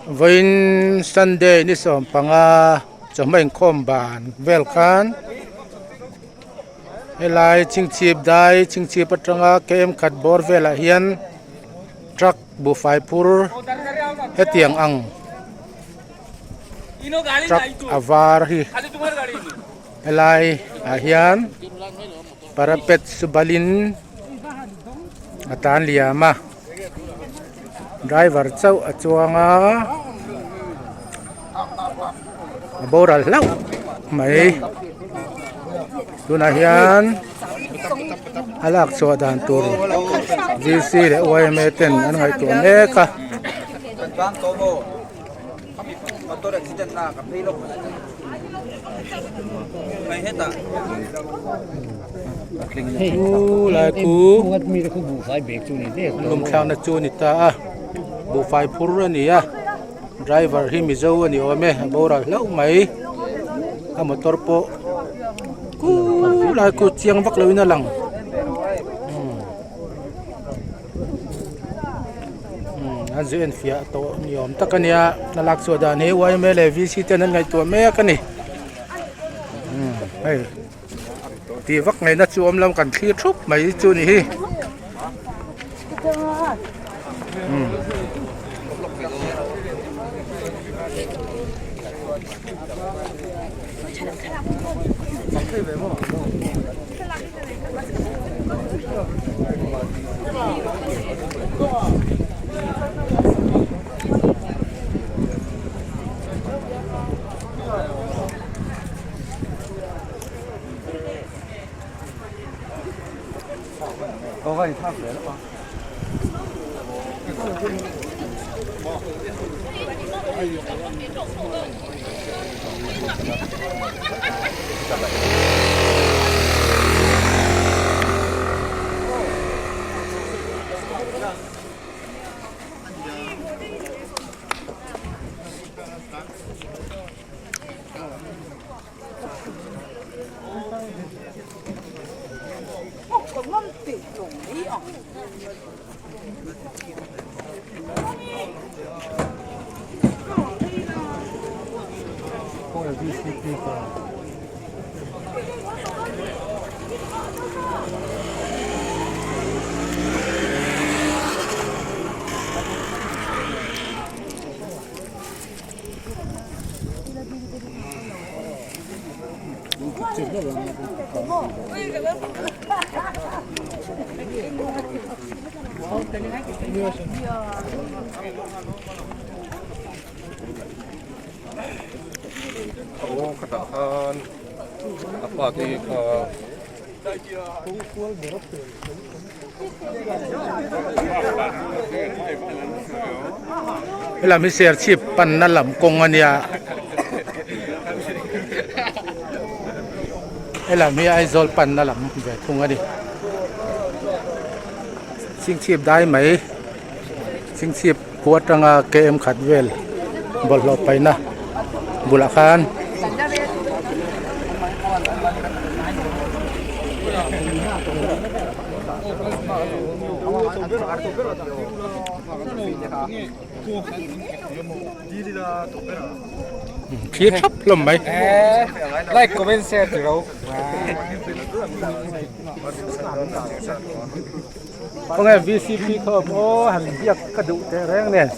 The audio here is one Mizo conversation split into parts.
Vawiin Sunday ni 15 chawhma inkhawm ban vel khan helai chingchip dai chingchip atanga km khat bawr velah hian truck buhfai phur hetiang ang truck a var hi helai ah hian parapet subalin a tan liam a. Driver chauh a chuang a a boral hlauh mai tunah hian a lak chhuah dan tur G C leh Y M A ten an ngaihtuah mek a. Chu lai khu lum thlakna chu a ni ta a buhfai phur a ni a driver hi mizo a ni awm e a boral hlauh mai a motor pawh khulai khu chiang vak loin a lang. An zu en fiah tawh ni awm tak a nia a lak chhuah dan hi yma leh vc ten an ngaihtuah mek a ni hei tih vak ngaihna chu awm lo kan thlir thup mai chu a ni hi. Helam hi Serchhip panna lam kawng a nia helam hi Aizawl panna lam ve thung a ni chingchhip dai mai chingchhip khua atanga km khat vel bawlhhlawh paihna bulah khan. Thlir thap hlawm mai. Like comment share ti ro. Khawnge VCP kha awm aw han biak ka duh teh reng nen.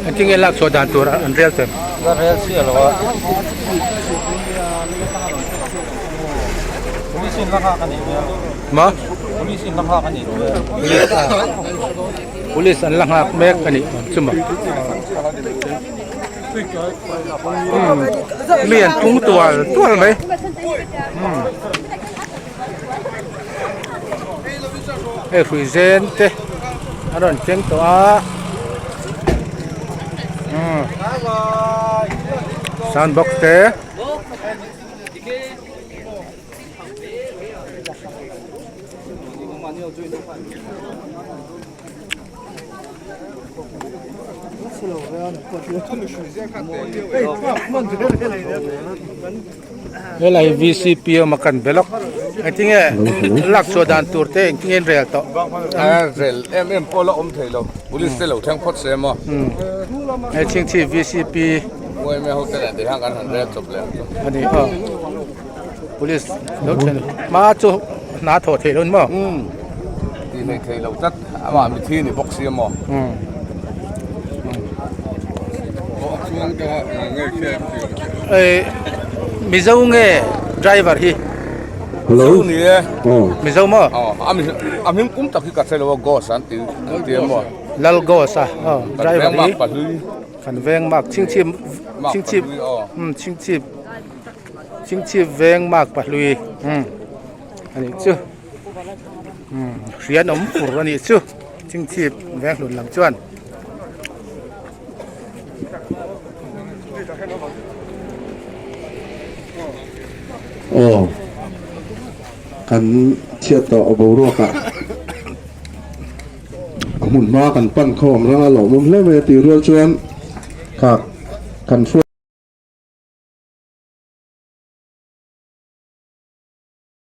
Engtin nge lak chhuah dan tur an rel chem? La rel chiah lo a. Police in la nghak a nih hmel. Ma? Police in la nghak a nih hmel. Police an la nghak mek a nih chu maw? Mi an tung tual tual mai. Hei hrui zen te an rawn keng tawh a sound box te. Helai VCP a awm a kan be lawk engtinge lak chhuah dan tur te engtinge an rel tawh. A rel em em pawh la awm thei lo police te lo thleng phawt se maw. Hei chhingchhi VCP. Uaime ho te nen ti hian kan han rel chawp leh ang chu. A ni aw police lo thlen hma chu hna thawh theih lo ni maw. Tih hleih theih lo tlat amah mithi ni bawk si a maw. Mizo nge driver hi? Hello. Ni e. Mizo maw? A hming kum tak hi ka hre lo a Ghost an ti an ti a maw? Lal Ghost a aw driver hi. Kan veng mak chhingchhip chhingchhip chhingchhip chhingchhip veng mak pahlui a nih chu. Hriat awm fur a nih chu chingchip veng hlun lam chuan. Aw kan chhiat tawh boruak ah a hmun hma kan pan khawm rang a lawmawm hle mai a tih rual chuan kha kan hruai.